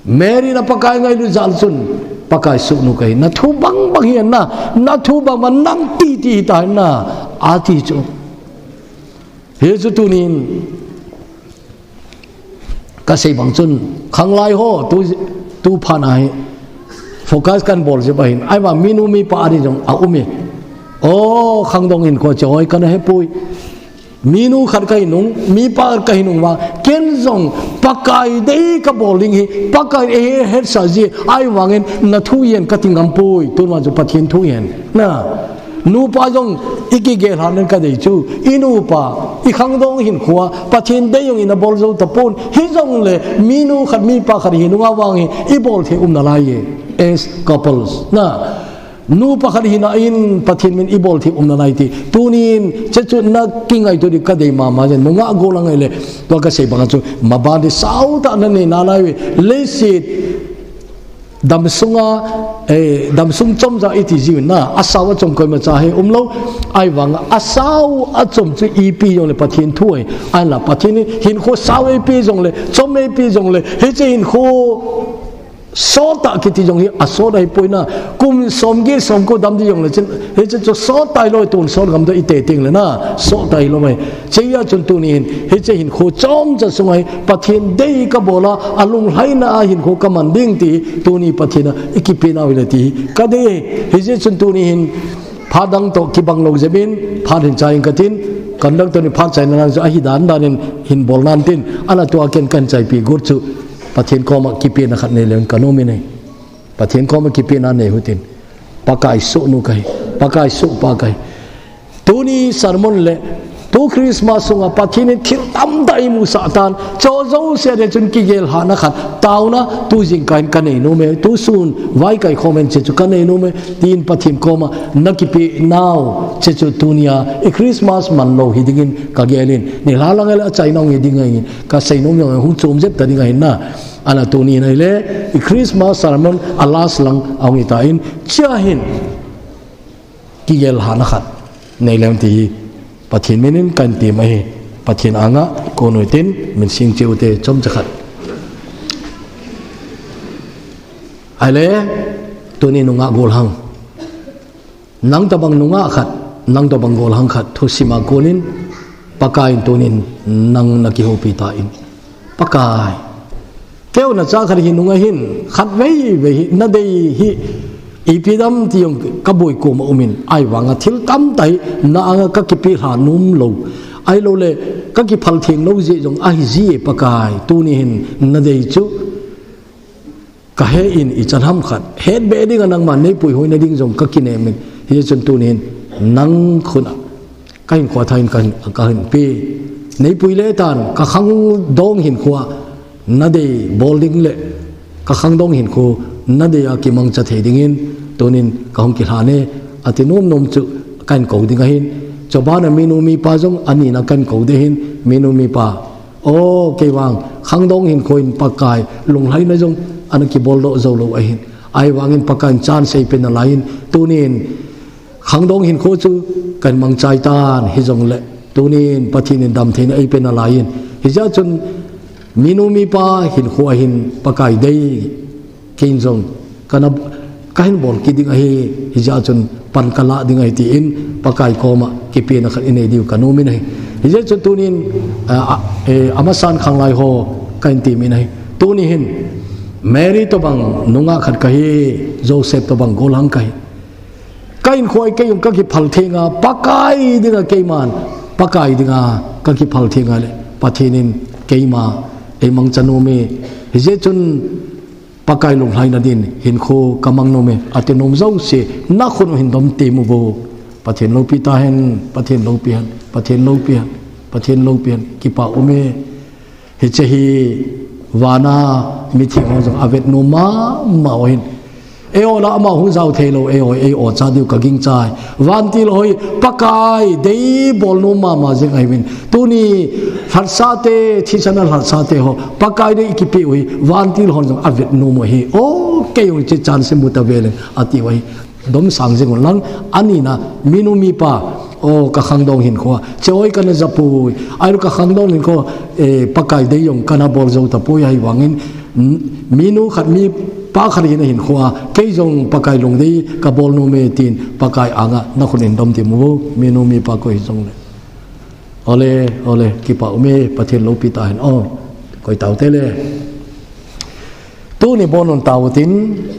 Mary na Pakai ngailut jal chun, Pakai sohnu kahi. Na thu bang bang hi na, na thu bang bang nang ti ti ta na, ati chu. Hichu tunin, kasei bang chun, khanglai ho, tu, tu phat na hi, focus kan bol jep ahin. Ahivang minu mipa ani jong aum e. O, khangdong hinkho chu hoi kana hepoi. Minu khat kahi nung, mipa khat kahi nung vang, ken jong Pakai dei kabol ding hi, Pakai eihe hetsah ji, ahivangin na thu yen kati ngam poi, tun vang chu Pathen thu yen. Na, nupa jong ikigel lhan in kadei chu, inupa, ikhangdong hinkho a, Pathen dei jong ina bol jou tapon, hijongle, minu khat, mipa khat hi nunga vang hi, ibol thei um nalai e, as couples. Na, nupa khat hina in Pathen min ibol thei um nalai ti. Tunin, hiche chu na kingaito di kadei mama jeng, nungah gollhang ahile, tua kasei banga chu, maban di sao tah nanei nalai uve, leiset, damsunga, eh, damsung chomcha iti jiu na, asao achom koimacha he umlou, ahivang asao achom chu ipi jongle Pathen thu ahi, ahinla Pathen in hinkho sao eipe jongle, chom eipe jongle, hiche hinkho sot tah kiti jong hi asot ahipoi na, kum somget somko dam di jongle chun, hiche chu sot tai lou, tun sot ngam doh ite tengle na, sot tai lou mai. Hichea chun tunin, hiche hinkho chomcha sunga hi, Pathen dei kabol a, alunglhaina a hinkho kaman ding ti, tuni Pathen a ikipe nau hile ti, kadei, hiche chun tunin, phat dang toh kibang lou jep in, phat hin chai inge katin, conductor in phat chaina lang chu ahi dan dan in hin bol nan tin, ahinla tua ken kahin chaipi got chu, Pathen koma kipena khat nei leng kanom in ahi. Pathen koma kipena nei utin. Pakai sohnu kahi. Pakai sohpa kahi. Tuni sermon le, tu Christmas sunga Pathen in thil tamtah eimusah tan. Hiche jouse a ding chun kigel lhahna khat. Taona tu jingkah in kanei nom e. Tu sun vaikai khomin hiche chu kanei nom e. Tin Pathen koma nakipe nau. Hiche chu tunia i Christmas man lou hi dingin kagel in. Nilhah lang le achaina hung hi ding ahin. Kasei nom jong hung chom jep ta ding ahin na. Ahinla tunin ahile, i Christmas sermon a last lang ahung hitan, hichea hin kigel lhahna khat nei leng ti hi Pathen minin kahin tem ahi. Pathen anga kon utin, min sing cheh ute chomcha khat. Ahile, tuni nungah gollhang. Nang tobang nungah khat, nang tobang gollhang khat, thusim a konin, Pakai in tunin nang nakihoupi tan. Pakai, keiho nacha khat hi nunga hin, khatvei vei hi, nadei hi, ipi dam ti jong kaboi koma umin, ahivanga thil tamtah hi, na anga kakipe lha nom lou. Ahilouleh, kakiphal theng lou jeh jong ahi ji e Pakai, tuni hin nadei chu. Kahe in ichan ham khat. Hetbe dinga nangman neipuihoina ding jong kakinem in. Hichun tunin nang khut a kahinkho thah in kahin, kahin pe. Neipui le tan kakhangdong hinkho a nadei bol ding le kakhangdong hinkho nadei a kimangcha thei dingin tunin kahung kilhan e. Ati nom nom chu kahin kou ding ahin. Chubana minu mipa jong anina kahin kou ding ahin. Minu mipa O, kei vang, khangdong hinkho in Pakai, lunglhaina jong, ana kibol doh jou lou ahin. Ahivangin Pakai in chance eipe nalaiyin, tunin, khangdong hinkho chu, kahin mangchai tan, hijongle, tunin, Pathen in damtheina eipe nalaiyin. Hijeh chun, minu mipa hinkho a hin Pakai dei, Kei in jong kana, kahin bol kit ding ahi, hijeh chun pan kalah ding ahi tin, Pakai koma kipena khat inei diu kanom in ahi. Hijeh chun tunin, a, a, e, amasan khanglai ho kahin temin ahi. Tuni hin, Mary tobang nungah khat kahi, Joseph tobang gollhang kahi. Kahinkho a kei jong kakiphal thenga, Pakai dinga keiman, Pakai dinga kakiphal thenga le, Pathen in keima, Ei mangcha nom e, hijeh chun Pakai lunglhaina din hinkho ka mang nom e, ati nom jouse, nakhut u hin dom temu vo. Pathen loupi tahen, Pathen loupi hen, Pathen loupi hen, Pathen loupi hen, kipa um e. Hiche hi vana mitheng ho jong avet nom mama u ahin. Eiho la amaho hung jao theilou, eiho, eiho cha diu ka gingchai. Vantil ho hi Pakai dei bol nom mama jing ahiuvin. Tuni lhatsate, thisan a lhatsate ho, Pakai dei i kipe u hi, vantil hon jong avet nom u ahi. O, kei jong hiche chance mu ta veleng, ati u ahi. Domsang jing un lang, anina, minu mipa, o, ka khangdong hinkhoa, che oi kana japoi, ahilou ka khangdong hinkhoa, eh, Pakai dei jong kana bol jou tapoi, ahivangin, mm, minu khat, mipa khat hina hinkhoa, kei jong Pakai lungdei ka bol nom e tin, Pakai anga nakhut in dom temu vo, minu mipa koi hijongle. Ole, ole, kipa um e, Pathen loupi tahen, o, koi taute le. Tuni bon un tao tin,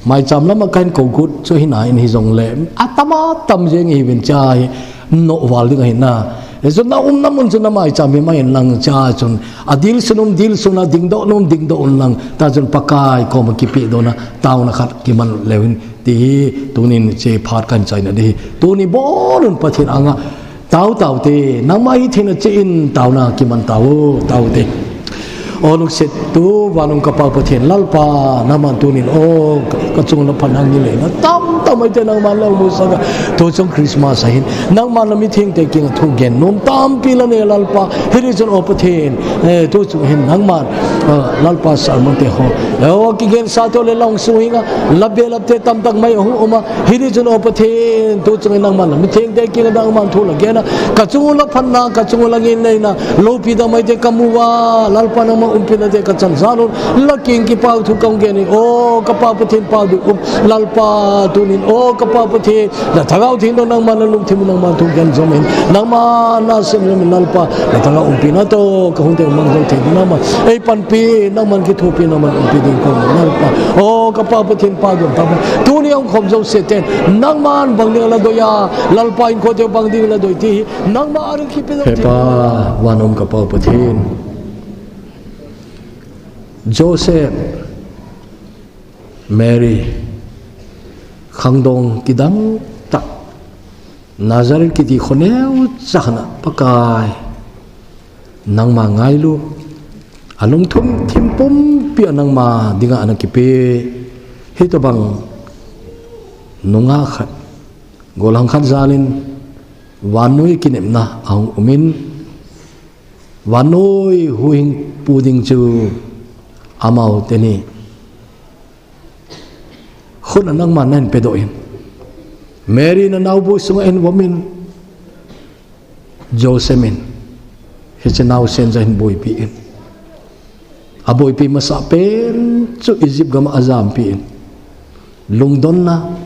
maicham lama kahin kou got chu hina in hijongle, atam atam jeng ihiuvin, cha hi noval ding ahi na. Hichun na umna mun chun na maicham hi mai in lang, cha chun adilsun um dilsun a, dingdoh na um dingdoh un lang, ta chun Pakai koma kipehdohna, taona khat kiman leu hen, ti hi tunin hiche phat kahin chaina ding ahi. Tuni bon un Pathen anga tao taute, nangma hithei na che in taona kiman tao, taute. O lungsettu, van um ka Pa Pathen, Lalpa, nangman tunin, o, ka, ka chunga phatna ngen le na tamtah mai te nangman la umu sanga, tu chung Christmas ahin, nangman na mithengte kinga thu gen nom tampi la nei Lalpa, hiti chun o Pathen, eh, tu chung hin nangman, eh, Lalpa sermon te ho, eh, o kigensa to le la hung suhing a, la belap te tamtah mai hung um a, hiti chun o Pathen, tu chung hin nangman la mithengte kinga nangman thu la gen a, ka chunga phatna, ka chunga ngen nei na, loupi dang mai te ka mu uva, Lalpa nangma umpi na te ka chan jal un, la kinga kipa thu ka hung gen e, o ka Pa Pathen pa du um, Lalpa tunin, o ka Pa Pathen, na Thagau Theng dong nangman na lungthim u nangman thu gen jom in, nangman na sem jom in Lalpa, na Thagau umpi na to, ka hung te mang jong thei nangman, ei panpi, nangman kithopi nangman umpi ding ka um Lalpa, o ka Pa Pathen pa du um ta, tuni hung khom jouse ten, nangman bang ding la doi a, Lalpa in ko te bang ding la doi ti hi, nangma a ding kipe dong ti. He Pa, van um ka Pa Pathen. Joseph, Mary, khangdong kidang tah, Nazareth kiti kho neocha khat a Pakai, nangma ngailu, alungthim thim pumpi a nangma dinga ana kipe, hitobang nungah khat, golhang khat jalin, vannoi kinepna ahung umin, vannoi huhhingpu ding chu amau teni khut a nangman nahin pedoh in, Mary na naobu sunga ahin vom in, Joseph in hiche naosen chu ahin boipi in, aboipi masa pen chu Egypt gam a ajampi in, lungdonna,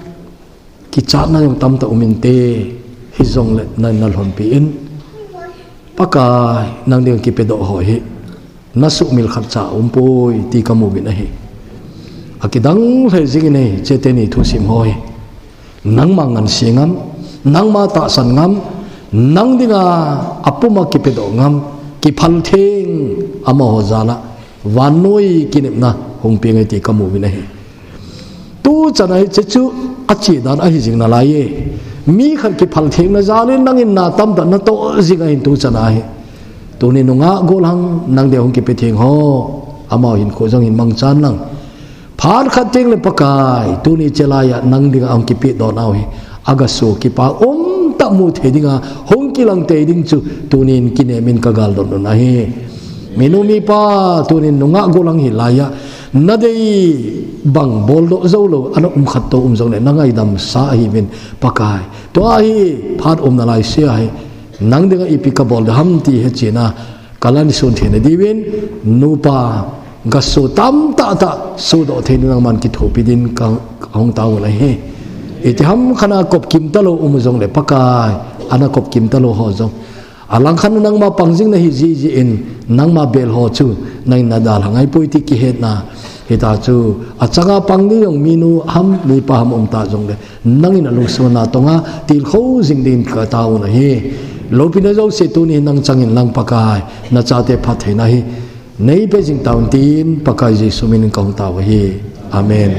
kichatna jong tamtah um inte, hijongle na, na lhonpi in, Pakai, nang dinga kipedoh ho hi, na suhmil khatcha umpoi ti ka mu uvin ahi. Akidang lheh jingin ahi, hiche teni thusim ho hi, nangma ngansi ngam, nangma tahsan ngam, nang dinga apuma kipedoh ngam, kiphaltheng amaho jal a vannoi kinepna hung peng e ti ka mu uvin ahi. Tuchan a hiche chu ache dan ahi jing nalai e. Mi khat kiphalthengna jal in nangin na tamtah natoh jing ahin tuchan a hi. Tuni nungah golhang nang dia hung kipetheng ho, amau hinkho jong hin mangchan lang. Phat khat teng le Pakai, tuni chelai a nang dinga hung kipedoh nau hi, agasoh kipa umtah mu thei dinga hung kilang tei ding chu tunin kinem in ka galdot un ahi. Minu mipa, tunin nungah golhang hilai a, nadei bang boldoh joulou ana um khat tou um jongle na ngaidamsa ahiuvin Pakai. Tua hi phat um nalai sea hi, nang dinga ipi ka bol ding ham ti hechen a, ka lansun theina diuvin, nupa gasoh tamtah tah sohdoh thei nangman kithopi din ka, ka hung tao u ahi. Itiham khat a kopkim talou um jongle Pakai, ana kopkim talou ho jong, alangkhat nangma pang jing nahi jeh jeh in, nangma bel ho chu nangin na dalha ngaipoi ti kihetna, hita chu achanga pang ding jong minu ham mipa ham um ta jongle, nangin alungsunga natonga tilkhou jing din ka tao u ahi. Loupina jouse tuni nang changin lang Pakai, na chate phattheina hi Neipe jing tauvin tin, Pakai Jesu minin kahung tao ahi. Amen.